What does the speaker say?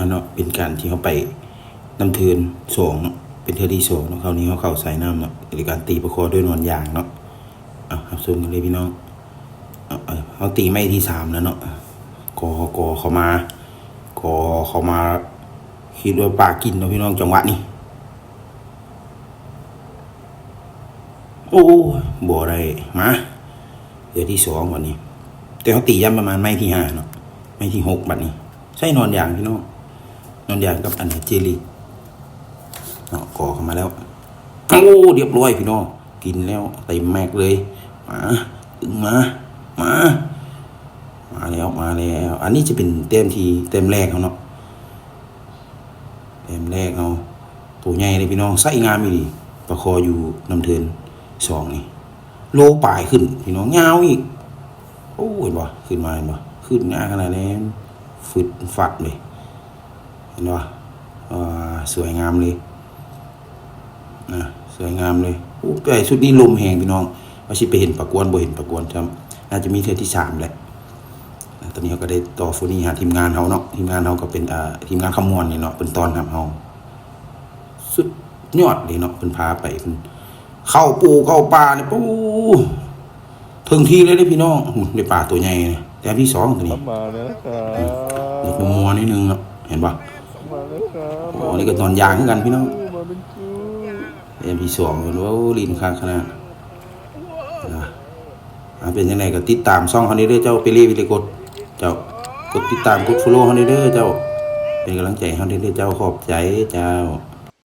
ເນາະ ເປັນການທີ່ເຮົາໄປນຳເທີນສອງເນາະ ເປັນເທື່ອທີສອງເນາະ. ຄາວນີ້ເຮົາເຂົ້າສາຍນ້ຳເນາະ ໂດຍການຕີປາຄໍດ້ວຍໜອນຢາງເນາະ. ເອົາ ຮັບຊົມກັນເລີຍພີ່ນ້ອງ. ເອົາ ເຮົາຕີໄມ້ທີສາມແລ້ວເນາະ. ກໍ ກໍເຂົ້າມາ ກໍເຂົ້າມາ ຄິດວ່າປາກິນເນາະພີ່ນ້ອງ ຈັງຫວະນີ້. ໂອ້ຍ ບໍ່ໄດ້ ມາເທື່ອທີສອງບັດນີ້. ແຕ່ເຮົາຕີຢ້ຳປະມານໄມ້ທີຫ້າເນາະ ໄມ້ທີຫົກບັດນີ້. ໃສ່ໜອນຢາງພີ່ນ້ອງ ໜອນຢາງກັບອັນເຈລລີເນາະ. ກໍເຂົ້າມາແລ້ວ ໂອ້ ລຽບຮ້ອຍພີ່ນ້ອງ ກິນແລ້ວເຕັມແມັກເລີຍ. ມາ ຕຶງມາ ມາ ມາແລ້ວ ມາແລ້ວ. ອັນນີ້ຈະເປັນແຕ້ມທີ່ ແຕ້ມແລກເຮົາເນາະ ແຕ້ມແລກເຮົາ. ໂຕໃຫຍ່ເດ້ພີ່ນ້ອງ ໄຊງາມອີ່ຫຼີ. ປາຄໍຢູ່ນຳເທີນສອງນີ້ ໂລປາຍຂຶ້ນພີ່ນ້ອງ ຍາວອີກ. ໂອ້ ເຫັນບໍ່ ຂຶ້ນມາ ເຫັນບໍ່ ຂຶ້ນງາຂະໜາດນີ້ ຟຶດຟັດເລີຍ ເຫັນບໍ່? ອ່າ ສວຍງາມເລີຍນະ ສວຍງາມເລີຍ. ໂອ້ ໄປຊຸດນີ້ລົມແຮງພີ່ນ້ອງ ວ່າຊິໄປເຫັນປາກວນ ບໍ່ເຫັນປາກວນຊ້ຳ. ໜ້າຈະມີເທື່ອທີສາມແຫຼະ. ຕອນນີ້ເຮົາກໍໄດ້ຕໍ່ໂຟນີຫາທີມງານເຮົາເນາະ ທີມງານເຮົາກໍເປັນ ອ່າ ທີມງານຄຳມ່ວນນີ້ເນາະ ເພິ່ນຕ້ອນຮັບເຮົາ ສຸດຍອດເລີຍເນາະ. ເພິ່ນພາໄປ ເພິ່ນເຂົ້າປູເຂົ້າປ່ານີ້ ປູ ເຖິງທີ່ເລີຍເດ້ພີ່ນ້ອງ. ໄດ້ປາໂຕໃຫຍ່ ແຕ້ມທີສອງໂຕນີ້ ມາແລ້ວຄຣັບ ອືມ ຢາກມົວໆໜ້ອຍໜຶ່ງເນາະ ເຫັນບໍ່? ມາແລ້ວຄຣັບ ໂອ້ ນີ້ກໍໜອນຢາງຄືກັນພີ່ນ້ອງ ມາເປັນຄູ່ ແຕ້ມທີສອງ. ໂອ້ ຫຼິ້ນຄັກຂະໜາດນະ. ອ່າ ເປັນຈັ່ງໃດກໍຕິດຕາມຊ່ອງເຮົາແດ່ເດີເຈົ້າ ເປເລວິເລກົດ ເຈົ້າ ກົດຕິດຕາມ ກົດໂຟໂລເຮົາແດ່ເດີເຈົ້າ ເປັນກຳລັງໃຈໃຫ້ເຮົາແດ່ເດີເຈົ້າ ຂອບໃຈເຈົ້າ.